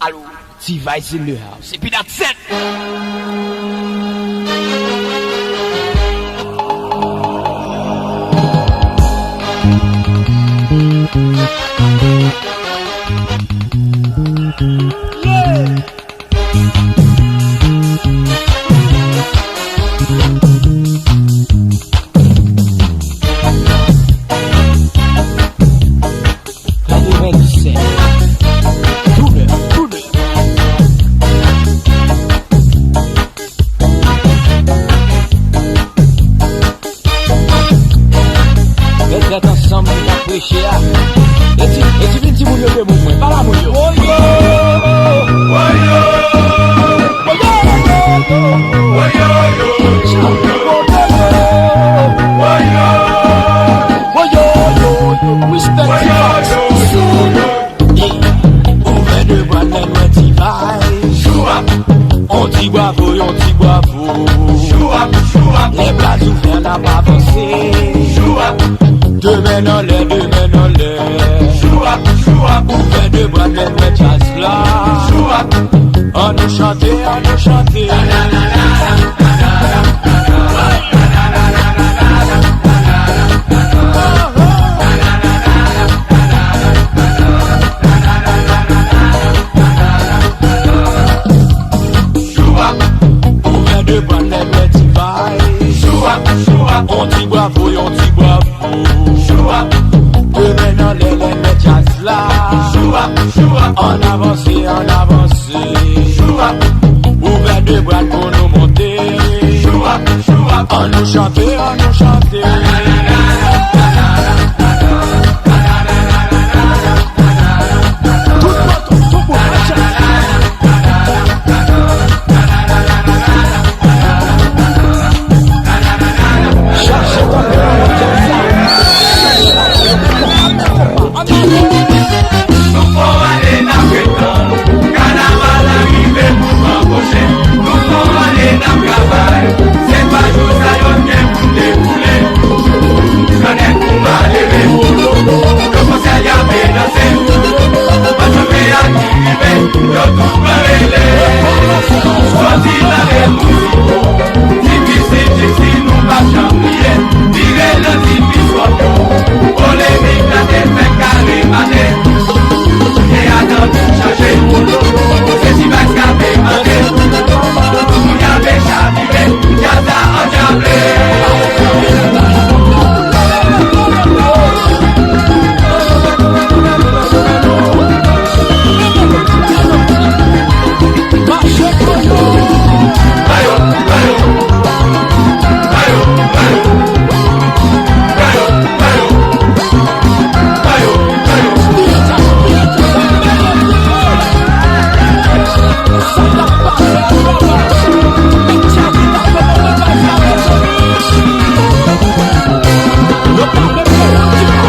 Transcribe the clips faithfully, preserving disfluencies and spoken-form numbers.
Alo, T-Vice in the house. Epi that's it. Yeah. Katrevenndisèt. Tou nèf, tou nèf. Rèd, rèd ansanm ki t ap preche a. Eti, Eti vin di moun yo de mo mwen. Pale a moun yo. Woyo! Woyo! Woyo! Woyo! Woyo! Respect. Ouvè de bra, lè n wè T-Vice. On ti bravo, on ti bravo. Lè bra ouvè, n ap avanse. De men anlè, de men anlè. Ouvè de bra, lè n wè djaz la. An nou chante, an nou chante. Ouvè de bra, lè n wè T-Vice. On ti bravo, on ti bravo. De men anlè, lè n wè djaz la. An avanse, an avanse. Ouvè de bra pou nou monte. An nou chante, an nou chante. Tout moun, tout moun, chache tanperaman djaz la. Nou fò ale n ap ret tann. Kanaval la rive pou n anboche. Nou fò ale n ap travay. Se pa jou sa yo n gen pou n dekoule. Kanèt pou malere. Yo konsèy ap finanse. Ansanm ak ki rive. Yo tou pran rele. Sòti nan remousi. Difisil, difisil, nou p ap janm bliye. Vire nan difisil yo. Polemik la te fè kare mate. Kounye a tan tou chanje. Se T-Vice k ap demande. Moun y ap chaviren. Djaz la andyable.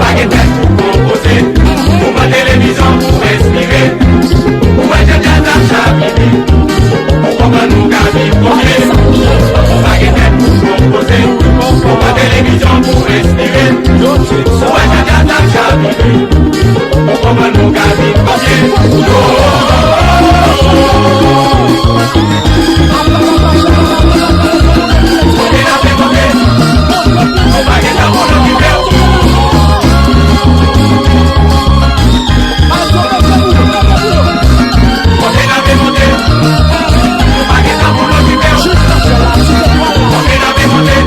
Pa gen tèt pou konpoze, mouvman televizyon pou enspire. Ou wè jan djaz la chavire. Ou konprann nou ka viv konbyen. Pa gen tèt pou konpoze. Ou pran televizyon pou enspire. Ou wè jan djaz la chavire. Ou konprann nou ka viv konbyen. Monte la fè monte. Ou pa gen tan pou n okipe w. Monte kanpe monte. Nou pa gen tan pou n okipe w. Monte kanpe monte.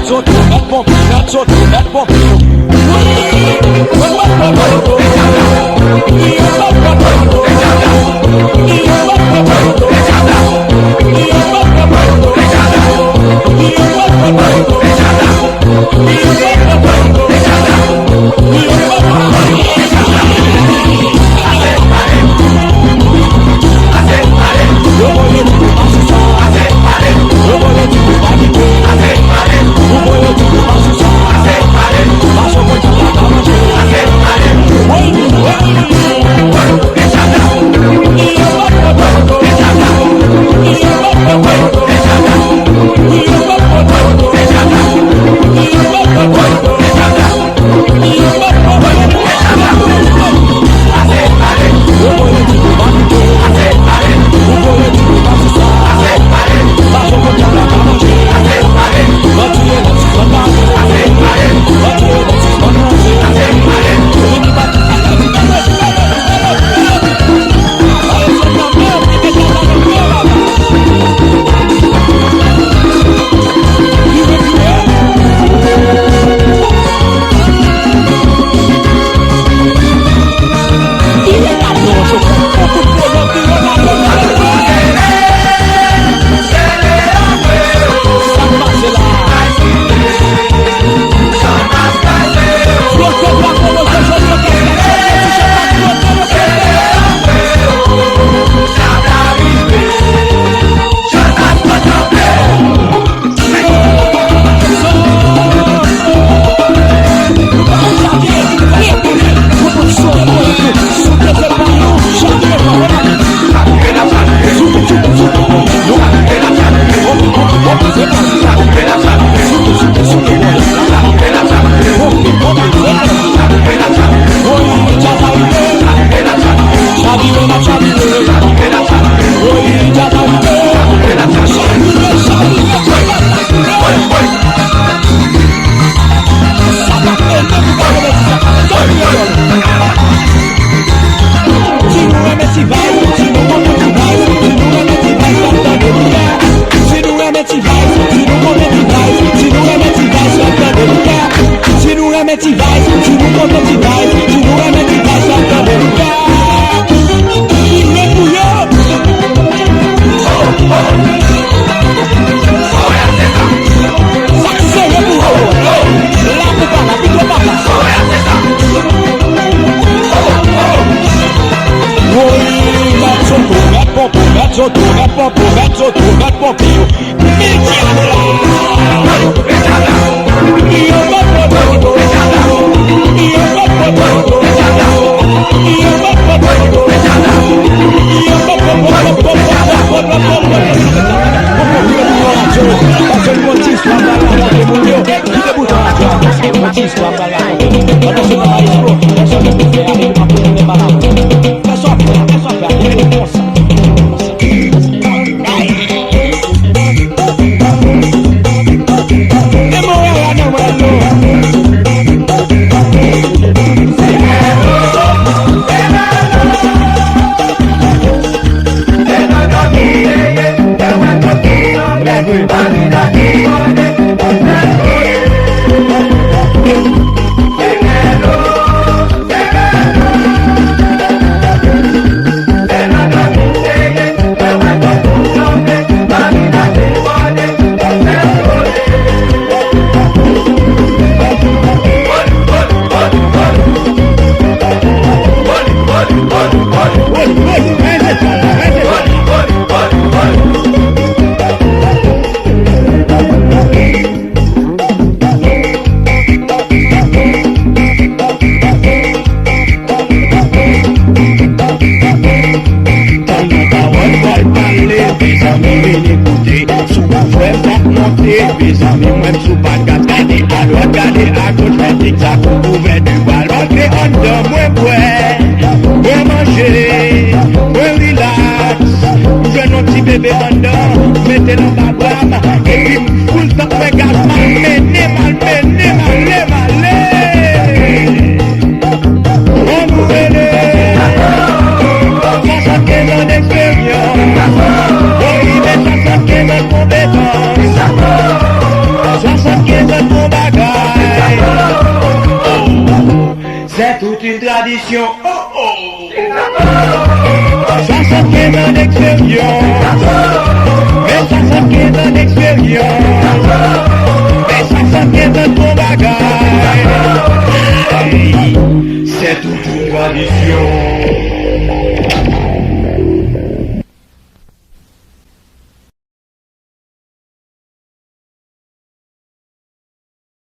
Sot, mèt ponpe, mèt sot, mèt ponpe. Si nou renmen ti vibes, si nou konprann ti vibes, si nou renmen ti vibes, lèv tande nou. Si nou renmen ti vibes, si nou konprann ti vibes, si nou renmen ti vibes, lèv tande nou. Si nou renmen ti vibes, si nou konprann ti vibes, si nou renmen ti vibes, lèv tande nou. Vire pou yo. Sa k sere pou ou. La pou papa, pito papa. Woy, mèt soto, mèt ponpe, mèt soto, mèt ponpe, mèt soto, mèt ponpe yo. Mil djaz la. Tann nan pawòl, pawòl pale, mezanmi, vini koute. Si w pa kwè, m p ap monte, mezanmi, mwen m sou pa gad. Gade adwat, gade agoch, fè zigzag, ou ouvè de bal. Antre anndan, mwen bwè, mwen manje, mwen rilaks. M jwenn yon ti bebe anndan, mete l anba bra m, epi m foul tank mwen gaz, m al mennen, m al mennen, m ale, m ale. Ann rele. Swasannkenz an eksperyans. Woy, men swasannkenz an konpetans. Swasannkenz an Misyon, oh, oh. Swasannkenz an d'eksperyans. Men swasannkenz an d'eksperyans. Men swasannkenz an bon bagay. Hey, se tout yon tradisyon.